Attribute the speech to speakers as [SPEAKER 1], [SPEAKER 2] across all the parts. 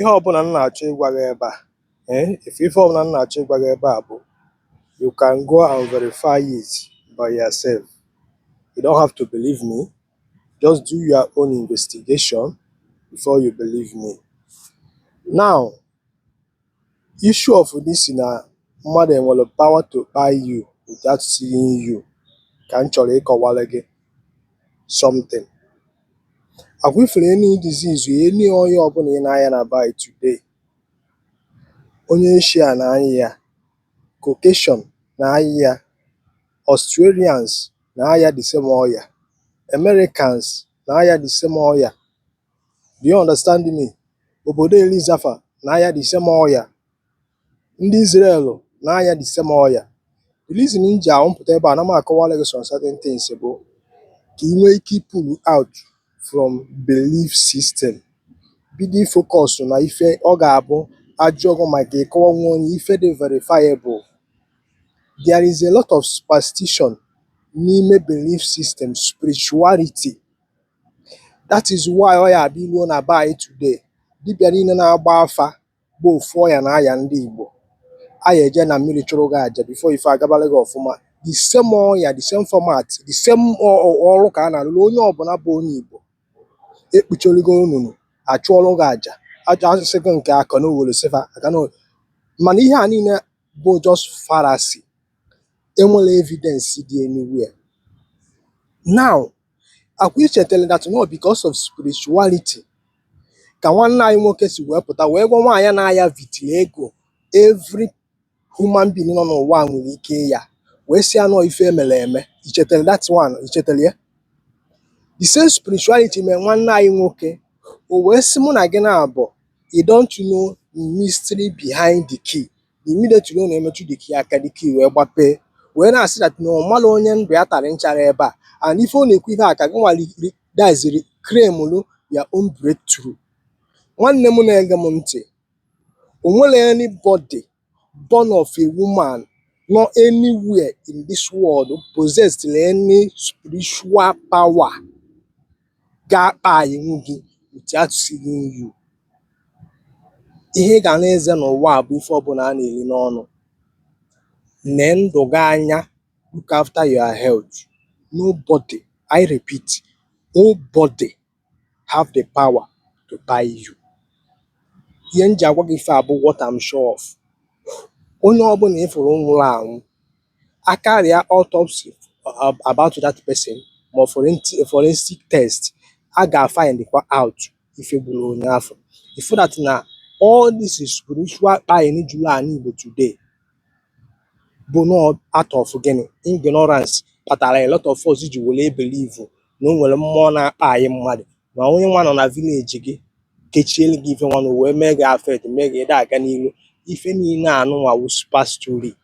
[SPEAKER 1] Ihe ọbụla m na-achọ ịgwa gị ebe a, ife ọbụla m na-achọ ịgwa gị ebe a bụ, you can go and verify it by yourself. You don't have to believe me. Just do your own investigation before you believe me. Now, issue of this na mmadụ enwere power to buy you without seeing you, ka m chọrọ ịkọwara gị something. Akwa ifuru any disease, any ọya ọbụla ị na-aya na by today, onye Asia na-aya ya, Caucasian na-aya ya, Australians na-aya the same ọya, Americans na-aya the same ọya. Do you understand me? Obodo Elizafa na-aya the same ọya, ndị Israel na-aya the same ọya. The reason m ji ahụpụta ebe a na m akọwara gị some certain things bụ ka ị nwee ike pull out from belief system, bido focus na ife ọ ga-abụ ajụọ gị maka ịkọwanwu onye ife dị verifiable. There is a lot of superstition n'ime belief system, spirituality. That is why ọ ya abịa iruo na be anyị today, dibịa niile na-agba afa bụ ofu ọya na-aya ndị Igbo. A ya eje na mmiri chụrụ gị aja before ife agabara gị ọfụma. The same ọya, the same format, the same ọrụ ka a na-alụ onye ọbụla bụ onye Igbo. Ekpuchirigo onunu, achụọrọ gị aja, aja asị gị nke akọnowere sịfa akano, mana ihe a niile bụ just fallacy, enwere evidence dị anywhere. Now, akwa ichetara that no, because of spirituality ka nwanne anyị nwoke si wee pụta wee gwa nwaanyị na-aya vitiligo, every human being nọ n'ụwa a nwere ike ịya, wee sị ya nọọ ife emere eme. Ichetara that one? Ichetara ya? The same spirituality mere nwanne anyị nwoke o wee sị mụ na gị na-abụ, you don't know the mystery behind the key. Immediately ọ na-emetụ the key aka, the key wee gbapee, wee na-asị that na ọ mara onye ndụ ya tara nchara ebe a. And ife ọ na-ekwu ihe a ka gị nwa that's claim your own breakthrough. Nwanne m na-ege m ntị, o nwere anybody born of a woman nọ anywhere in this world possessed any spiritual power ga-akpa iwu gị without seeing you. Ihe ị ga na-eze n'ụwa a bụ ife ọbụla a na-eri n'ọnụ. Nee ndụ gị anya, look after your health. Nobody, I repeat, nobody have the power to buy you. Ihe m ji agwa gị ife a bụ what I'm sure of. Onye ọbụla ị fụrụ nwụrụ anwụ, akarịa autopsy about that person ma forensic test, a ga-find kwa out ife gburu onye afọ. Ifu that na all this spiritual kpaing juru ala Igbo today bụ nọọ out of gịnị? Ignorance kpatara a lot of us ji were believe na o nwere mmụọ na-akpa anyị mmadụ, ma onye nwa nọ na village gị kechielu gị ife nwa na o wee mee gị affect, mee gị ịda aga n'ilu. Ife niile anụnwa wụ super story,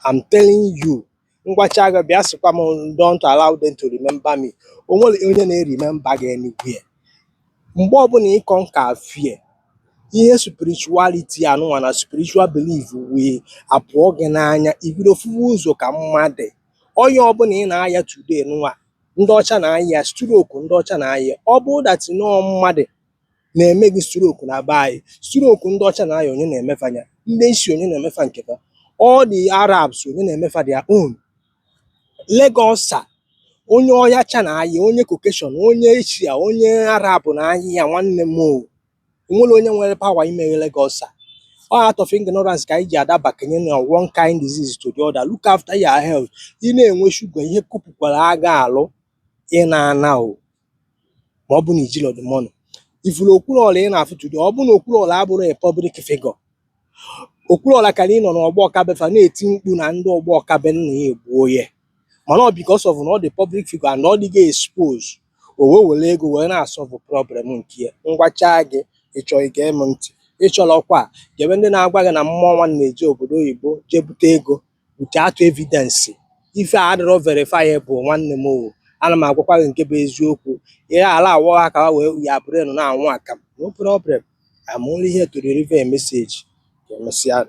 [SPEAKER 1] I'm telling you. Ngwacha gị bịa sịkwa m, don't allow them to remember me. O nwere onye na-eremember gị anywhere. Mgbe ọbụla ị conquer fear, ihe spirituality anụnwa na spiritual belief wee apụọ gị n'anya, ibido fụwa ụzọ ka mmadụ. Ọya ọbụla ị na-aya today nụnwa, ndị ọcha na-aya stroke, ndị ọcha na-aya. Ọ bụrụ that nọọ mmadụ na-eme gị stroke na be anyị, stroke ndị ọcha na-aya, onye na-emefa ya? Ndị isi onye na-emefa nke fa? All the Arabs, onye na-emefa their own? Lagos a, onye ọyacha na-aya, onye Caucasian, onye Asia, onye Arab na-aya ya. Nwanne m, o onwere onye nwere power imeghe Lagos a? All out of ignorance ka anyị ji adabakanye na one kind disease to the other. Look after your health. Ị na-enwe shuga, ihe kụpụkwara aga alụ ị na-ana o, ma ọ bụ na ijiro the money. Ifuru Okwuluọra ị na-afụ today, ọ bụ na Okwuluọra abụrụ a public figure, Okwuluọra kara ịnọ n'ọgbọ ọkabefa na-eti mkpu na ndị ọgbọ ọkabe nna ya egbuo ya, mana ọ because of na ọ dị public figure and ọ dịghị expose, o wee were ego wee na-asolve problem nke ya. Ngwachaa gị, ịchọ ige m ntị, ịchọrọkwa gebe ndị na-agwa gị na mmụọ nwa na-eje obodo oyibo jee bute ego without evidence. Ife a adịrọ verifiable, nwanne m o. Ana m agwakwa gị nke bụ eziokwu. Ihe ala awọ ha ka ha wee ya brain na-anwụ akam. No problem, I'm only here to deliver a message. Ka emesịa.